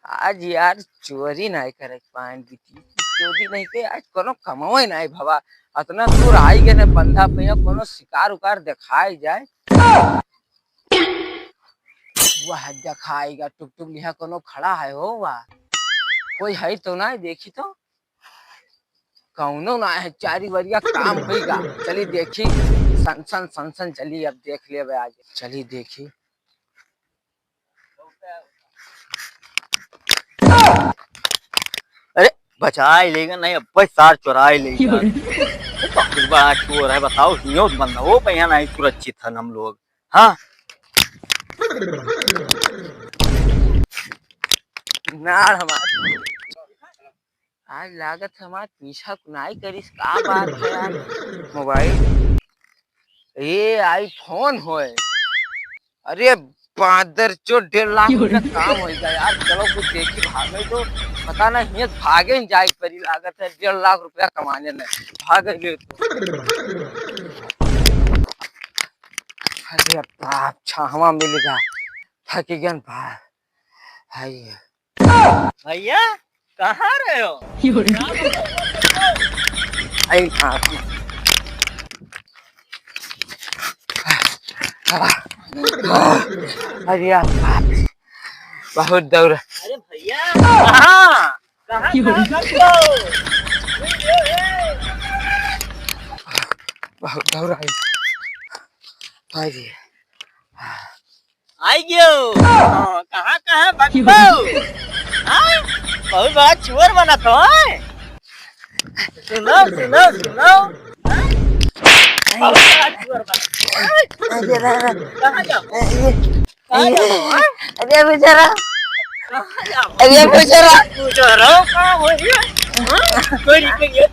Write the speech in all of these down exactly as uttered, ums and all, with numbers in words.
आज यार चोरी नाहीं करे के पाएन बिटिया, चोरी नहीं के आज कोनो कमावे नाहीं भवा। अतना दूर आई गए ने बंधा पे, कोनो शिकार उकार देखाई जाए। वह देखाएगा टुक टुक लिहा कोनो खड़ा है हो वह। कोई है तो नाहीं, देखी तो। कौनो ना है, चारी वरिया काम होइगा। चली देखी, सन सन सन सन चली, अब देख लेबे आज। चली देखी। अरे, बचाई लेगा नहीं, अब सार चुराई लेगा। बहुत बड़ा चोर है, बताओ, हियो बंद हो, भैया नहीं सुरक्षित है हम लोग। हाँ। नार हमार। आज लागत हमार पीछा कुनाई करिस, का बात है यार? मोबाइल, ये iPhone होए। अरे बादर चो, डेढ़ लाख रुपया काम होइगा यार। चलो कुछ देखी, भागे तो पता ना हियाँ भागे ही जाए परी, लागत है डेढ़ लाख रुपया कमाने ने भागे ले तो। अरे बाप, छाहवा मिलेगा, थकी गन भाई। हाय। भैया, कहाँ रहे हो? आई कहाँ? अरे यार, बहुत दौड़। अरे भैया, कहाँ? कहाँ, कहाँ, कहाँ हो? बहुत दौड़ आई। अरे। आई गयो। हाँ, कहाँ, कहाँ भगबो? हाँ? बहुत बड़ा चोर बना तो है। सुनो, सुनो, सुनो। हाँ? बहुत बड़ा चोर बना। कहाँ जाओ? कहाँ जाओ, हाँ? अरे बेचारा। कहाँ जाओ? अरे बेचारा। बेचारा, कहाँ हो रही है? हाँ? कोई नहीं, कोई नहीं।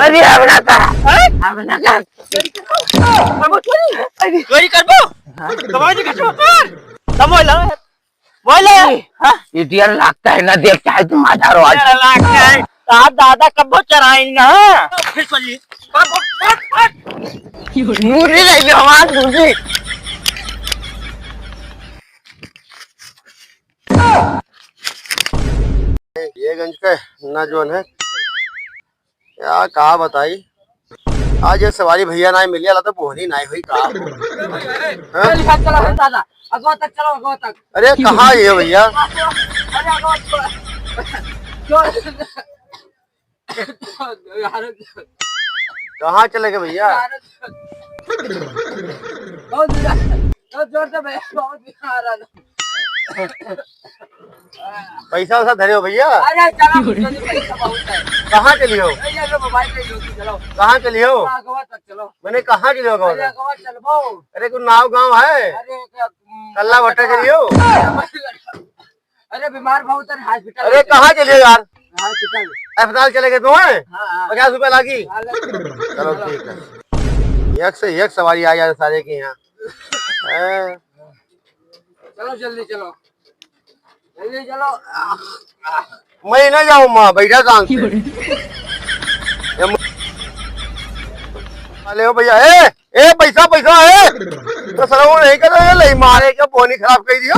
अरे, अरे, अब ना कर। अब ना कर। अरे। चोरी करबो? हाँ। कमाई के कचवा कर। दमो ला। बोले। हाँ। ये डियर लगता है ना, देख चाहे तुम आधार हो आज। डियर लगता है। कहा दादा कब्बो चराई ना। फिर चलिए। मुझे नहीं, आवाज मुझे। ये गंज के ना जोन है, या का बताई, आज ये सवारी भैया ना मिले ला तो बोहनी ना हुई का। हाँ? चल, चल, चलो, दादा, अगवा तक चलो, अगवा तक। अरे, कहाँ ये भैया? अरे, अगवा तक। चल। यार, कहाँ चले गए भैया? यार, बहुत जोर, बहुत जोर से भैया, बहुत जोर आ रहा था। पैसा वैसा धरे हो भैया? अरे, चला, मुझे पैसा बहुत है। कहाँ चली हो? अरे, ये लो, मोबाइल पे लो, चलो। कहाँ चली हो? हाँ, गोवा तक चलो। मैंने कहाँ चली हो, गोवा अरे, तक? गोवा चलबो। अरे, कोई नाव गाँव है? अरे, क्या, हम्म, कल्ला भट्टा चली हो? अरे, अरे, बीमार बहुत है, हॉस्पिटल अरे, ले चलो। कहाँ चलिए यार? हॉस्पिटल। अस्पताल चले गए तुम, हैं? हाँ, हाँ। पचास रुपया लागी। हाँ, ले चलो। चलो, ठीक है। एक से एक सवारी आ जाए सारे के यहाँ। हैं? चलो, जल्दी चलो। जल्दी चलो। मैं ना जाऊँ, माँ, बैठा काम से। ये म-, अरे ओ भैया, ए, ए, पैसा, पैसा, ए। तो सर वो नहीं कर रहे, ले मारे के बोनी खराब कर दियो।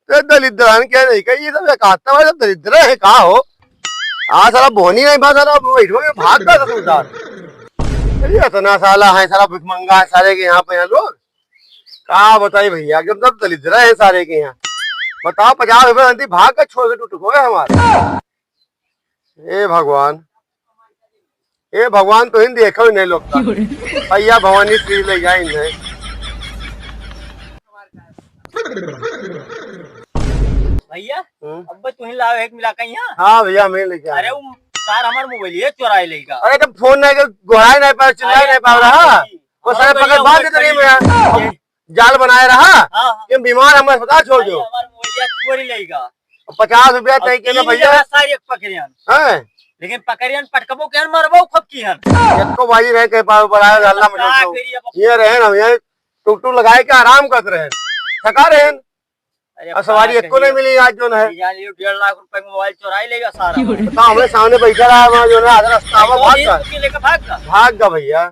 तो दलिद्रान क्या नहीं कही, ये सब एक आता है, सब दलिद्र है, का हो? आ, साला बोनी नहीं बा, साला बैठो के भाग का ससुरदार। अरे, इतना साला है, साला भिखमंगा है, सारे के यहाँ पे हैं लोग। का बताई भैया, एकदम सब दलिद्र है सारे के यहाँ। बताओ, पचास रुपया अंती भाग का छोड़ के टूट गए हमारे। ए भगवान, ए भगवान, तो इन देखो ही नहीं लोग का। भैया भवानी श्री ले जाए इन्हें। भैया, हम्म। अब तुहिन लाओ एक मिला के यहाँ। हाँ भैया, मैं लेके आया। अरे, वो सार हमार मोबाइल ये चोराए लेगा। अरे, तो फोन नहीं कर, गोहराए नहीं पावे, चिल्लाए अरे, नहीं पावे रहा। हाँ, वो सारे हाँ, पकड़ भैया, बांध वो देते नहीं खड़ी भैया। है। जाल बनाए रहा। हाँ, हाँ। ये बीमार हमें अस्पताल छोड़ अरे, दो। हमार मोबाइल ये चोरी लेगा। पचास रुपया तय के ना भैया। सार एक पकड़ियन। हैं? लेकिन पकड़ियन पटकबो के मरबो खूब किहन। एको बाजी रहे के पावे बढ़ाए, हल्ला मचा का दो। करी अब? ये रहे ना, ये टुक टुक लगाए के आराम करत रहे, थका रहे। अरे और सवारी बाप रे, एको नहीं मिली आज जोन है। जान लियो, डेढ़ लाख रुपए का मोबाइल चुराई लेगा सारा। बताओ, हमें सामने बैठा रहा है वहाँ जोन है, आधा रास्ता आवा, भाग गया। लेके भाग गया। भाग गया भैया।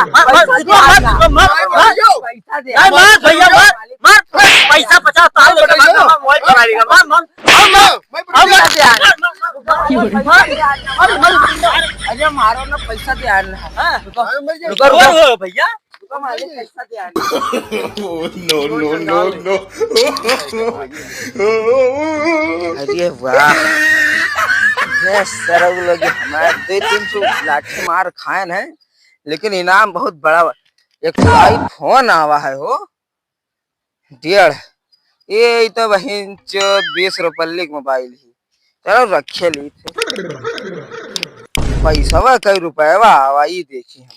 मार, मार, मार, पैसा दे, मार, मार, मार, मार, मार, मार, पैसा पचास साल लेके मार, मार, मोबाइल चुरा लेगा, मार, मार, मार, मार, मार, पैसा दे, मार, मार, मार, मार, मार, मार, मार, अरे मारो ना, पैसा दे यार। हाँ? रुको, रुको, रुको। भैया, रुको, मालिक, पैसा दे यार। No, no, no, no। अरे वाह, ये सरऊ लोग हमारे दो तीन सौ लाठी मार खाए हैं, लेकिन इनाम बहुत बड़ा बा। एक तो iPhone आवा है हो, डेढ़, ये तो बहिन चो बीस रुपये के मोबाइल ही। चलो रखे ली थे। पैसवा कई रुपयवा आवा, ई देखी हम।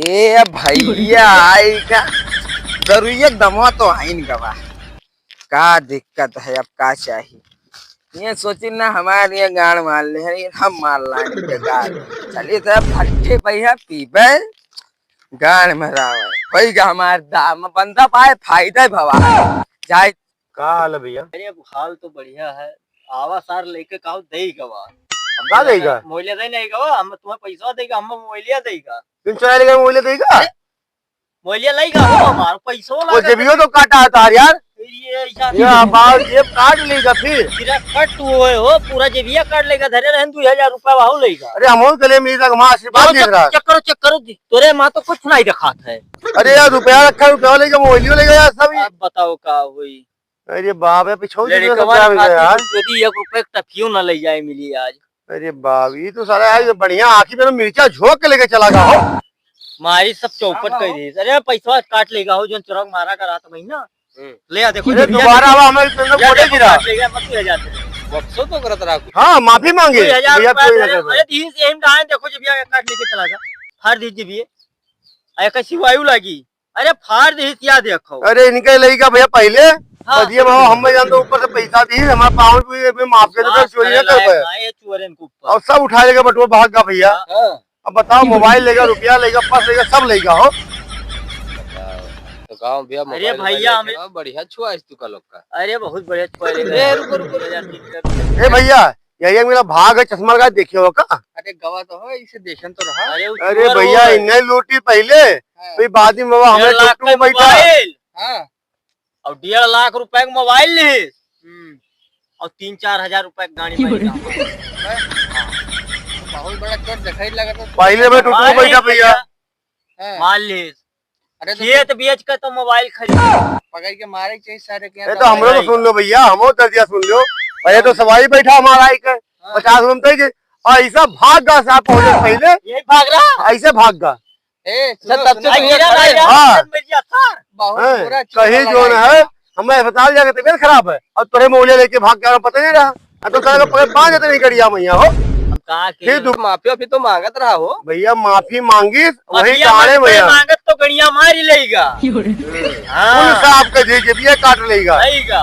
ए भैया, आई का दरुइया दमवा तो आइन गवा। का दिक्कत है, अब का चाही? ये सोची ना, हमारे ये गाड़ मार ले है, हम मार लाएंगे गाड़। चलिए तो फट्टे पैसा पीबे, गाड़ में रावे। होई गा हमार दाम, बंदा पाए फायदा भवा। जाए का हाल है भैया? अरे, अब हाल तो बढ़िया है। आवा सार लेके काहो देई गवा। हम का देई गा? मोबाइलिया दे नहीं गवा, हम तुम्हें पैसा देगा, हम मोबाइलिया देगा। तीन सौ लेके मोबाइलिया देई गा? अरे, मोबाइलिया लई गा हो हमार, पैसो वो लगा। जेबियो तो काटा है तार यार। फिर ये ऐसा ये हमार जेब काट लेगा फिर। तेरा कट हुए हो, पूरा जेबिया काट लेगा, धरे रहन दो हज़ार रुपया वाहू लेगा। अरे हम और गले में इधर घुमा आशीर्वाद चलो, देख रहा है। चेक करो, चेक करो जी। तोरे माँ तो कुछ नहीं दिखात है। अरे यार रुपया रखा, रुपया लेगा, मोबाइलियो लेगा यार सब। अब बताओ का हुई। अरे बाप रे, पिछौती लड़कवा सब क्या हो गया यार? यदि एक रुपये का टफियो ना ले जाए मिली आज। अरे बाप, ये तो साला यार, ये बढ़िया आँखी में मिर्चा झोंक के लेके चला गया हो। मारी सब चौपट कर दी। अरे पैसा काट लेगा हो, जोन चुरक मारा का रात में ना। हम्म। ले आ, देखो अरे जी, भैया, दोबारा देखो। अब हमें तुमने या कोटे देखो, गिरा। काट लेगा, मत ले जाते। बक्सो तो करत रहा कुछ। हाँ, माफी मांगे। दो हज़ार भैया, रुपया कोई दे ना रहे। करे। अरे दीदी से हम कहाँ देखो जब यहाँ काट लेके चला गया। हर दीदी जब ये। अरे कैसी वायु लागी। अरे फाड़ दे, क्या देखो। अरे इनके लइका भैया पहले हाँ। बदिया बाबा, हम जान तो ऊपर से पैसा दी, हमारे पाँव भी में माफ कर दे, हाँ, चोरी ना अरे कर लायक पाए। ना, ये चोरन के ऊपर। और सब उठा लेगा बटुआ, भाग गा भैया। हाँ। अब बताओ, मोबाइल लेगा, रुपया लेगा, पर्स लेगा, सब लेगा हो। बताओ। तो गाँव भैया अरे मोबाइल भैया, वोबाइल हमें लेके ना, बढ़िया छुआ है तू का लोग का। अरे बहुत बढ़िया छुआ है। ए, रुको, रुको, रुको। ए भैया, यही एक मेरा भाग है, चश्मा लगा, देखे हो का? अरे गवा तो हो, इसे देशन तो रहा। अरे, वो अरे चोर भैया, हो। इन्हें लूटी पहले, हाँ। फिर बाद में बाबा हमें डेढ़ लाख टुकटुक का बैठा। मोबाइल। हाँ। और डेढ़ लाख रुपए का मोबाइल ली। हम्म। और तीन चार हजार रुपए की गाड़ी में बैठा। हाँ। बहुत बड़ा चोर दिखाई लगा था। पहले में टुकटुक मोबाइल बैठा ली भैया। भैया। हाँ। मार ली। अरे तो खेत बेच के तो मोबाइल खरीद। पकड़ के मारे के चाहिए सारे के ये यहाँ तो हमरो तो दवाई। सुन लो भैया, हमरो दर्दिया सुन लो। पहले तो सवारी बैठा हमारा आई के हाँ। पचास रुपए के, और ऐसा भाग गा साहब पहुंचे पहले। यही भाग रहा? ऐसे भाग गा। ए, सर, सुनो, तब से सुनो। तो ये खड़ा है। हाँ। बहुत हैं, बुरा चीज कहीं लगा जो है। है, हमें अस्पताल जाके तबीयत खराब है और तोरे मोहल्ले लेके भाग गया, पता नहीं रहा। अब तो साला को पकड़ बांध देते नहीं गड़िया मैया हो। हम कहा कि फिर दु- माफी वाफी तो मांगत रहा हो। भैया माफी मांगी, वही माफिया गाड़े मांगत भैया। मांगत तो गड़िया मार ही लेगा। हाँ। पुलिस आपके जे जेबिया काट लेगा। लेगा।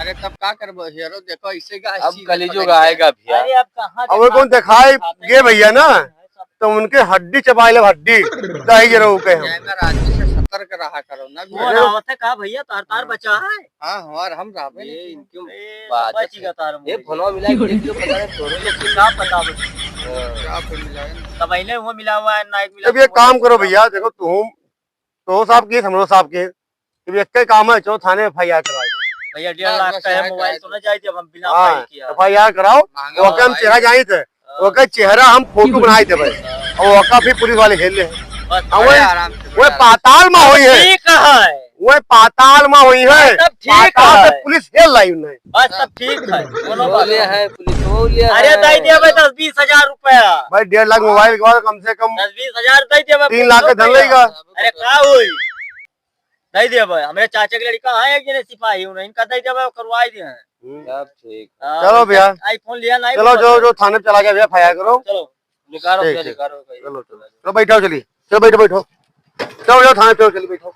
अरे तब का करबो हीरो, देखो इसे का अब ऐसी कलयुग पकड़ के। आएगा भैया। अरे अब कहाँ अब वो देखा कौन दिखाए खाते गे भैया ना, हैं, सब तो उनके हड्डी चबाए ले हड्डी, दही जरा उके हम। कैमरा आदमी से सतर्क रहा करो ना वो भैया। अरे। रावत है का भैया, तार तार बचा है। हाँ, हमार हम रहबे ये नहीं इनके ए, बात बच है। गया तार ये मुझे। फोनवा मिला के देखियो, पता नहीं तोरे लोग के क्या पता बस। हाँ। क्या पे मिला है? तब इन्हें वो मिला हुआ है, नाइट मिला अब ये हुआ है। काम करो भैया, देखो तुम, तो साहब की, हमरो साहब के, अब एक ही काम है, चलो थाने एफ आई आर करा दो। भैया, डेढ़ लाख बस, बस, का है यार, मोबाइल करा तो दो। ना जाए जब हम बिना हाँ, एफ आई आर किया। एफ आई आर कराओ, हाँ। ओके हम चेहरा जाइत है, हाँ। ओके चेहरा हम फोटो बनाए देबे, हाँ। और ओका फिर पुलिस वाले हेल ले। बस, हाँ, बड़े वो, आराम से, वो बड़े आराम से। पाताल में होई है। ठीक है। वही पाताल में हुई है। सब ठीक पाताल से है। पुलिस हेल लाई उन्हें। बस सब ठीक है, कोनो बात बोले नहीं। है पुलिस, बोले अरे है। दे दिया भाई दस बीस हजार रुपया। भाई डेढ़ लाख मोबाइल के बाद कम से कम दस बीस हजार दे दिया भाई, तीन लाख के धन लेगा। अरे का हुई? दे दिया भाई, हमरे चाचा के लड़का है एक जने सिपाही, उन्हें इनका दे दिया भाई, करवाई दिया है। हम्म। सब ठीक। हाँ, चलो भैया। iPhone लिया नहीं चलो, जो, जो थाने पे चला गया भैया, एफ आई आर करो। चलो, निकालो ठीक, भैया, ठीक। निकालो भाई। चलो, चलो। चलो, बैठो, चलिए। चलो, बैठो, बैठो। चलो, जाओ, थाने पे चलो, चलिए, बैठो।